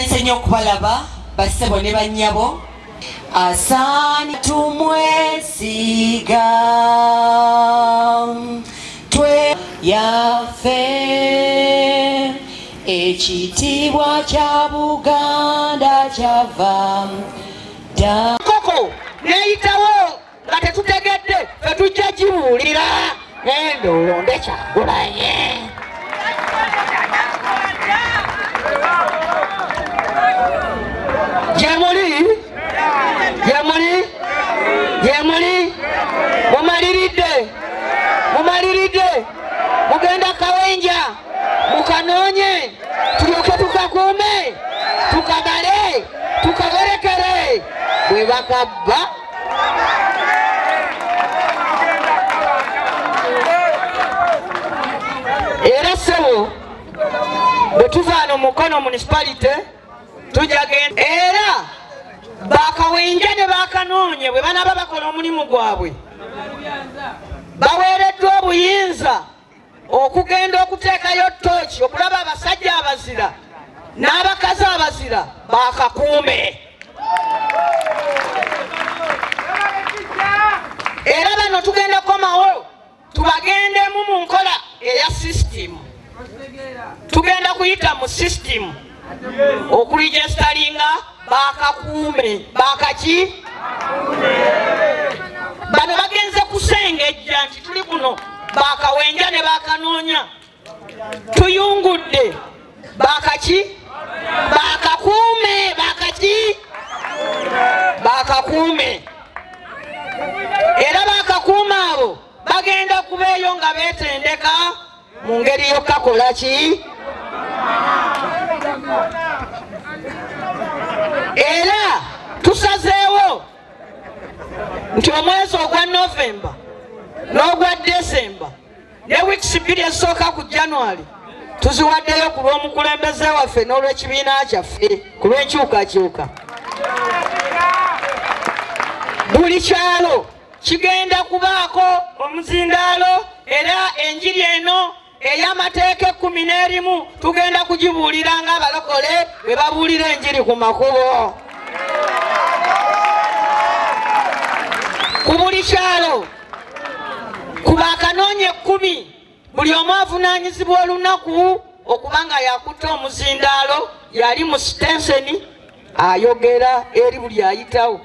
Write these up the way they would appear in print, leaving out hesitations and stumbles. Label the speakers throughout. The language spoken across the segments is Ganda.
Speaker 1: Nsanyuse nnyo okubalaba bassebo ne bannyabo. Asaani tumwesiga twe yaffe ekitiibwa kya Buganda kyava dda.
Speaker 2: Koko neyitawo nga tetutegedde ffe tujja gibuulira genda olonde Kyagulanyi. Gyemuli gyemuli gyemuli mumaliridde mumaliridde mugenda Kawenja mukanoonye tulyoke tukakuume tukabale tukawerekere bwe bakabba. Era ssebo bwe tuva wano Mukono municipality tujja genda era bakawenja ne bakanoonye bwe banaaba bakola omulimu gwabwe baweereddwa obuyinza okugenda okuteekayo ttooki okulaba abasajja abazira n'abakazi abazira bakakuume. Era bano tugenda kukomawo tubagendemu mu nkola eya sisitimu. Tugenda kuyita mu sisitimu okuregistaringa bakakuume bakaki. Bano bagenze kusengejja nti tuli kuno bakawenja ne bakanoonya tuyungudde bakaki bakakuume bakaki bakakuume. Era bakakuuma abo bagenda kubeeyo nga beetendeka mu ngeri y'okukakola ki. Era tusazeewo nti omwezi ogwa Novemba n'ogwa December ne wiiki bbiri ezisooka ku January tuziwaddeyo ku lw'omukulembeze waffe n'olw'ekibiina kyaffe ku lw'enkyukakyuka. Buli kyalo kigenda kubaako omuzindaalo era enjiri eno ey'amateeka 11 tugenda kugibuulira ng'abalokole bwe babuulira enjiri ku makubo. Ku buli kyalo ku bakanoonya 10 buli omu avunaanyizibwa olunaku okuba nga yakutte omuzindaalo yali mu sitenseni ayogera eri buli ayitawo.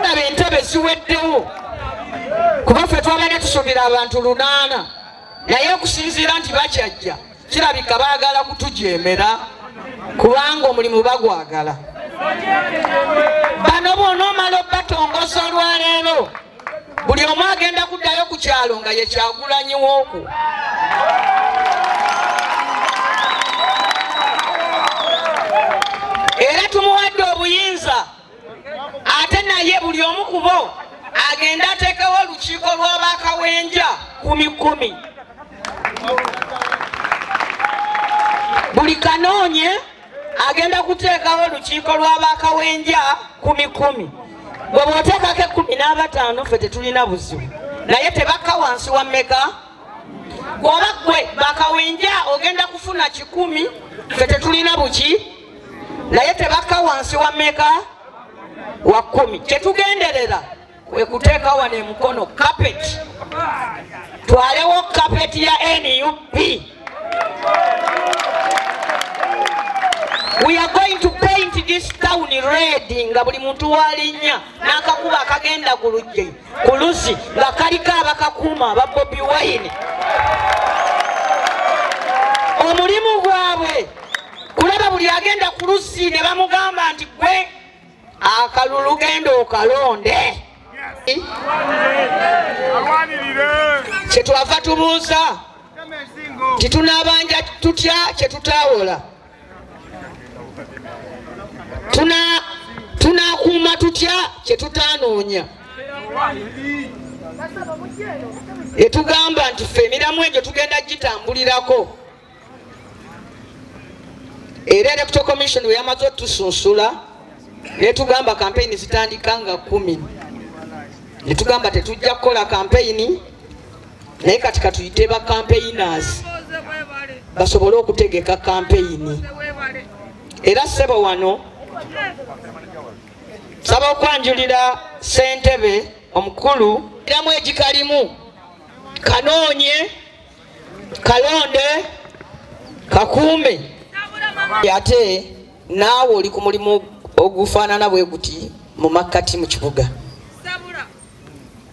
Speaker 2: Laba entebe ziweddewo kuba ffe twabadde tusuubira abantu 8 naye okusinziira nti bakyajja kirabika baagala kutujeemera kubanga omulimu bagwagala. Bano bw'onoomala obbatongoza olwaleero buli omu agenda kuddayo ku kyalo nga ye Kyagulanyi w'okwo. Era tumuwadde obuyinza ate naye buli omu ku bo agenda ateekewo olukiiko lw'abakawenja 10. Buli kanoonye agenda kuteekawo olukiiko lw'abakawenja 10. Bwe bw'oteekako 15 ffe tetulina buzibu naye tebakka wansi wa mmeka. Bw'oba ggwe bakawenja ogenda kufuna 100 ffe tetulina buki naye tebakka wansi wa mmeka wa 10. Kyetugenderera kwe kuteeka wano e Mukono kapeti, twalewo kapeti ya NUP. We are going to paint this town red nga buli muntu walinnya n'akakuba akagenda ku luggi ku luzzi nga kaliko abakakuuma aba Bobi Wine. Omulimu gwabwe kulaba buli agenda ku luzzi ne bamugamba nti gwe akalulu genda okalonde. Kyetwava tubuuza nti tunaabanja tutya kyetutaawola, tunakuuma tutya kyetutanoonya. Etugamba nti ffe emiramu egyo tugenda gitambulirako. Era Electoral Commission bwe yamaze otusunsula netugamba kampeyini zitandika nga 10 netugamba tetujja kukola kampeyini naye kati katuyite ba campaigners basobole okutegeka kampeyini. Era ssebo wano nsaba okwanjulira ssentebe omukulu eramu egikalimu kanoonye kalonde kakuume. Ate naawe oli ku mulimu ogufaanana bwe guti mu makkati mu kibuga.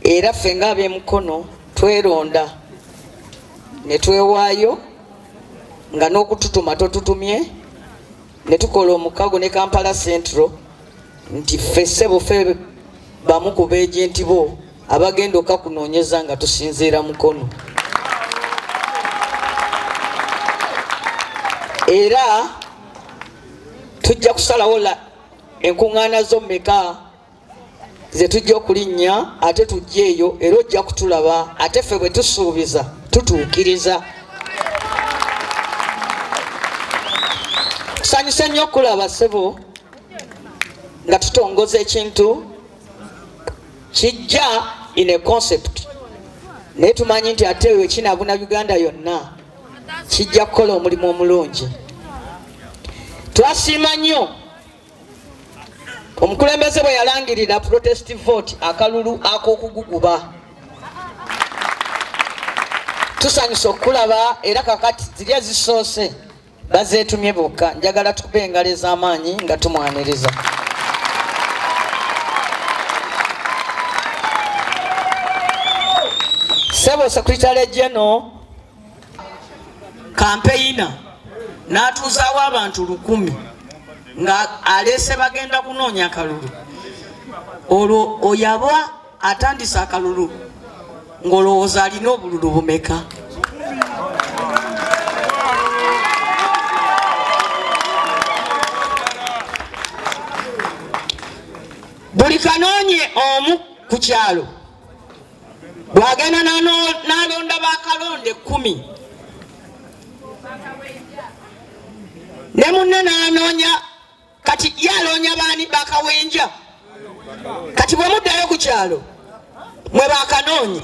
Speaker 2: Era ffe ng'ab'emukono tweronda ne twewaayo nga n'okututuma totutumye ne tukola omukago ne Kampala Central nti ffe ssebo ffe bamu ku beejenti bo abagenda okakunoonyeza nga tusinziira Mukono. Era tujja kusalawo enkuŋŋaana zo mmeka ze tujja okulinnya ate tujja eyo era ojja kutulaba ate ffe bwe tusuubiza tutuukiriza. Tusanyuse nnyo okulaba ssebo nga tutongoza ekintu kijja in a concept, naye tumanyi nti ate eyo kinaabuna Uganda yonna kijja kukola omulimu omulungi. Twasiima nnyo omukulembeze bwe yalangirira protest vote akalulu ak'okuguguba. Tusanyusa okulaba era kakati ziri ezisoose bazeetumye bokka. Njagala tukube engalo ez'amaanyi nga tumwaniriza. Ssebo Secretary General campaigner n'atuuzaawo abantu 1000 nga aleese bagenda kunoonya akalulu. Olwo oyo aba atandise akalulu ng'olowooza alina obululu bumeka? Buli kanoonye omu ku kyalo bw'agenda n'alonda bakalonde 10 ne munne n'anoonya kati ye aloonya baani bakawenja. Kati bwe muddayo ku kyalo mwe bakanoonye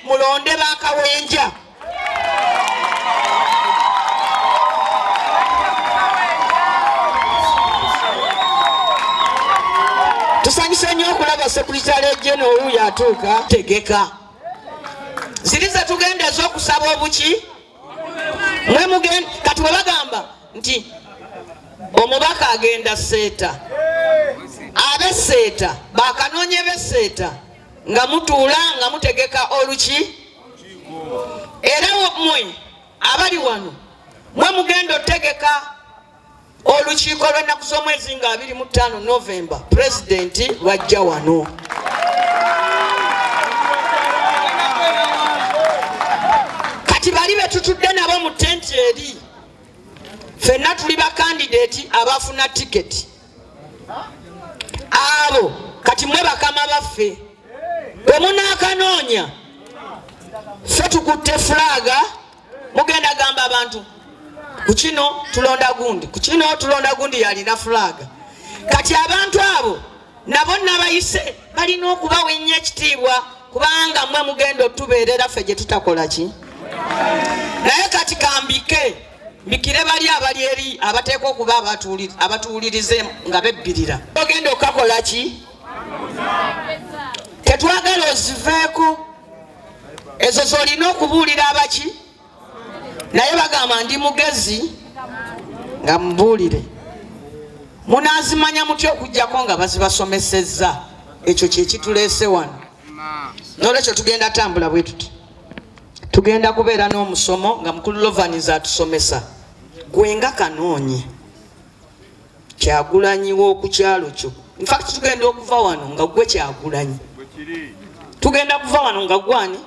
Speaker 2: mulonde bakawenja. Tusanyuse nnyo okulaba Secretary General wuuyo atuuka tegeka ziri ze tugenda ez'okusaba obuki mwe mugenda. Kati bwe bagamba nti omubaka agenda Seeta, ab'Seeta bakanoonye b'Seeta nga mutuula nga mutegeka oluki. Era mmwe abali wano mwe mugenda otegeka olukiiko lw'ennaku z'omwezi nga 25 Novemba pulezidenti lwajja wano. Kati bali be tutudde nabo mu tenti eri ffenna tuli bakandideti abafuna tiketi abo. Kati mwe bakama baffe bwe munaakanoonya ffe tukutte fulaga mugenda gamba abantu ku kino tulonda gundi, ku kino tulonda gundi yalina fulaga. Kati abantu abo nabo nabayise balina okubawa ennyo ekitiibwa kubanga mwe mugenda otubeerera ffe gye tutakola ki. Naye kati kambike mbikire bali abali eri abateekwa okuba abatuwulirize nga bebbirira. Ogenda okakola ki? Tetwagala oziveeko ezo z'olina okubuulira abaki. Naye bagamba ndi mugezi nga mubuulire. Munaazimanya mutya okuggyako nga bazibasomesezza? Ekyo kye kituleese wano. N'olwekyo tugenda tambula bwe tuti. Tugenda kubeera n'omusomo nga mukulu Lovaniza atusomesa. Gwe nga kanoonye Kyagulanyi w'oku kyalo kyo. In fact tugenda okuva wano nga gwe Kyagulanyi. Tugenda kuva wano nga gwani?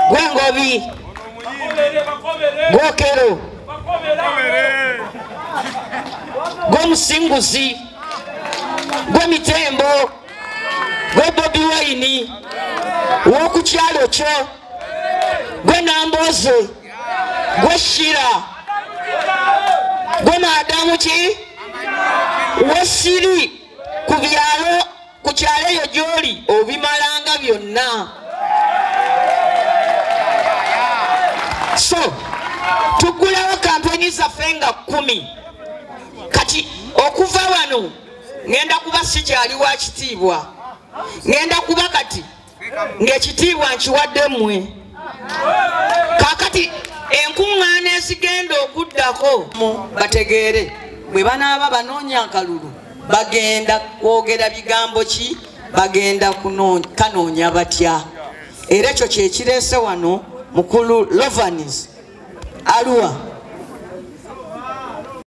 Speaker 2: Gwe Ngobi. Gwokero. Gwe Musinguzi. Gwe Mitembo. Gwe Bobi Wine. W'oku kyalo kyo. Gwe Namboze. Gwe Shira. Gwe Madamu ki? Wesiri ku byalo ku kyalo eyo gy'oli obimalanga byonna. So tuggulawo kampeni. Kampuni zaffe nga 10. Kati okuva wano ngenda kuba sikyali wa kitiibwa, ngenda kuba kati ng'ekitiibwa nkiwadde mmwe. Kaakati enkuŋŋaana ezigenda okuddako bategeere bwe banaaba banoonya akalulu bagenda kwogera bigambo ki, bagenda kanoonya batya. Era ekyo kye kireese wano mukulu Lovanis Arua.